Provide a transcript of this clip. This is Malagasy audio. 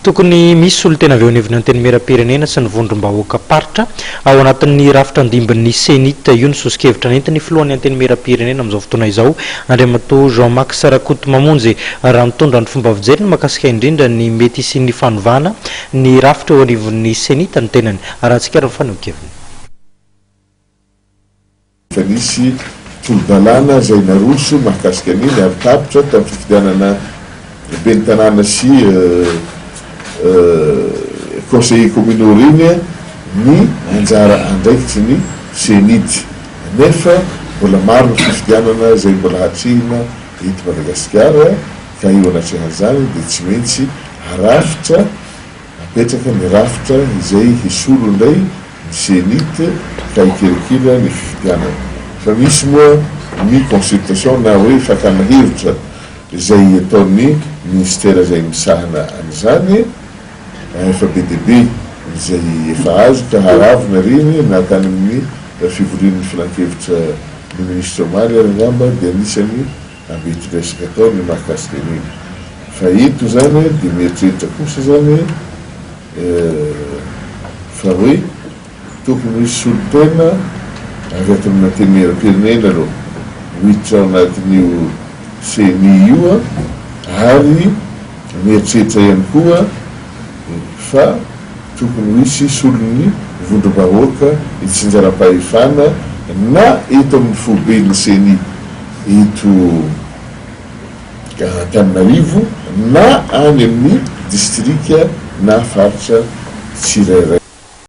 Tokony misy solontena avy eo anivon'ny Antenimierampirenena sy ny vondrom-bahoakam-paritra ao anatin'ny rafitra andimbin'ny Cenit. Io ny soso-kevitra nentin'ny filohan'ny Antenimierampirenena amin'izao fotoana izao, Andriamatoa Jean Max Rakotomamonjy, raha nitondra ny fomba fijeriny mahakasika indrindra ny mety hisian'ny fanovana ny rafitra eo anivon'ny Cenit ny tenany. Arahantsika ary ny fanehoan-keviny. Efa nisy tolo-dalàna izay naroso mahakasika an'iny ary tapitra tamin'ny fifidianana ben'ny tanàna sy conseillers communaux ireny ny anjara andraikitry ny Cenit. Nefa mbola maro ny fifidianana izay mbola hatrehina eto Madagasikara ka eo anatrehan'izany dia tsy maintsy arafitra Apetraka ny rafitra izay hisolo indray ny Cenit ka hikirakira ny fifidianana. Fa misy moa ny consultation na hoe fakana hevitra izay ataon'ny ministera izay misahana an'izany, efa be dia be izay efa azo ka haravona ireny na tany amin'ny fivorian'ny filankevitra ny minisitra omaly ary angamba dia anisan'ny Mety resaka atao ny mahakasika an'iny. Fa eto izany dia mieritreritra kosa izany fa hoe tokony hisy solontena avy ato amin'ny Antenimierampirenena aloha ho hiditra ao anatin'io Ceni io ary mieritreritra ihany koa fa tokony ho hisy solon'ny vondrom-bahoaka itsinjaram-pahefana na eto amin'ny foiben'ny Ceni eto Antananarivo na any amin'ny distrika na faritra tsirairay.